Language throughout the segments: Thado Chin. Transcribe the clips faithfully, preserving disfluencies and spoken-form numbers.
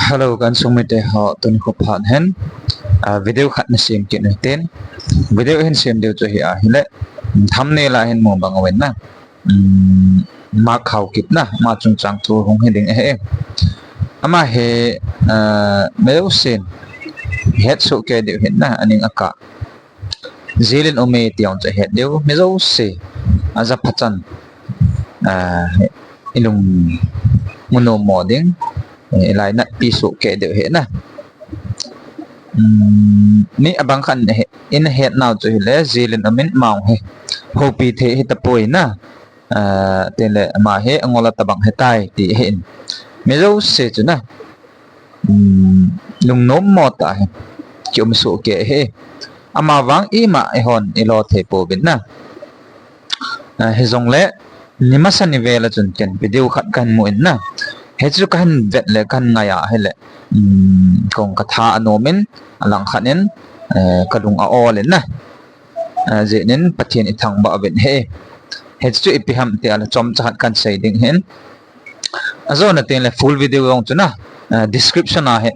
Hello, ka insung mite ho, tuni kho phat hin, ah, video khat na sem kit u hitin. Video hin sem diu chu hi ahile, thumbnail a hin mu bang uvin na. Um, Mark Haokip na, ama chungchang thu hung hi ding ahi. Ama hi, ah, mi jousen het soh kei diu hin na, aning akah. Jilin um e ti jong chu ahet diu, mi jouse, aja phachan, ah, ilung mu nom mo ding, eh, ilainat pi soh kei diu ahi na. Um, mi abang khat in ahe-, in ahet nau chu hile, jilin um in ama jong hi houpi thei hi tapoi na. Ah, tin le ama hi angol a tabang ahitai ti ahin. Mi jouse chu na, um, lungnom mo tah hi kium soh kei ahi. Ama vang ima eihon ilo thei pouvin na. Ah, hijongle, ni masa ni vel a chun ken video khat kahin mu in na. Hichu kahin vet le kahin ngai a hile, um, kong katha anom in, alangkhat in, eh, kalung a-ol in na. Ah, jeh in Pathen ithangvah uvin ahi. Hichu ipi ham ti ahile chomcha khat kahin sei ding ahin. Ajona tin le full video jong chu na, ah, description a hi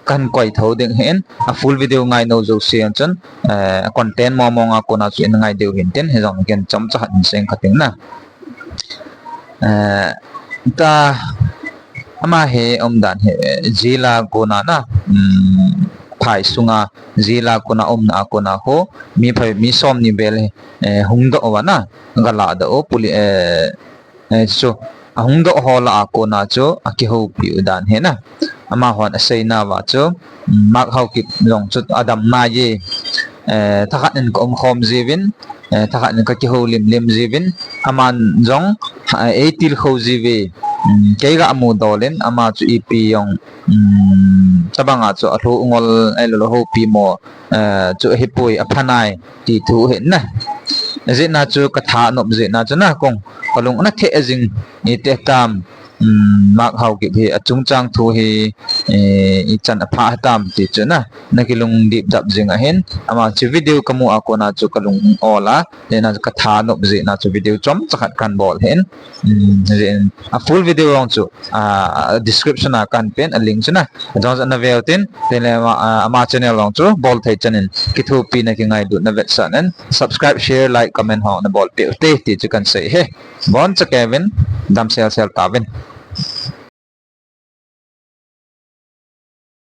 kahin koi tho ding ahin. A full video ngai nou jouse jong chun, eh, content mong mong a kona chu in ngai diu hin tin, hijong ken chomcha khat hin sei kha ting na. Eh, ta ama hi umdan hi, eh, jail a kona na, um, phai sunga jail a kona umna a kona ho, mi phai, mi som ni vel hi, eh, hung doh uva na, gala doh u, poli-, eh, eh, chu, ahung doh ho lah a kona chu, akihoupi u dan hi na. Amahon asei nauva chu, um, Mark Haokip jong chu adam nai e, eh, thakhat in ka um khom jiuvin, eh, thakhat in ka kihoulim lim jiuvin, aman jong, eh, eitilkhou jiuve, um, kei ga mu dol in, ama chu ipi jong, um, tabang a chu alhu ngol, eh, lolo houpi mo, eh, chu ahipoi apha nai, ti thu ahi na. Ajeh na chu katha nop jeh na chu na kong, kalung ana theh jing, iti tam, um, Mark Haokip hi achungchang thu hi, eh, ichan apha tam ti chu na, na kilung dip dap jing ahin, ama chu video kamu a kona chu kalung ol a, jeh na chu katha nop jeh na chu video chomcha khat kahin bol ahin, um, jeh in a full video jong chu, ah, description a kahin pen a link chu na. Jong jong na veu tin, tin le ama, ah, ama channel jong chu bol thei chan in, kithopi na kingailutna vetsahnan, subscribe, share, like, comment ho na bolpeh u te, ti chu kahin sei e. Boncha kei uvin, damsel sel tauvin.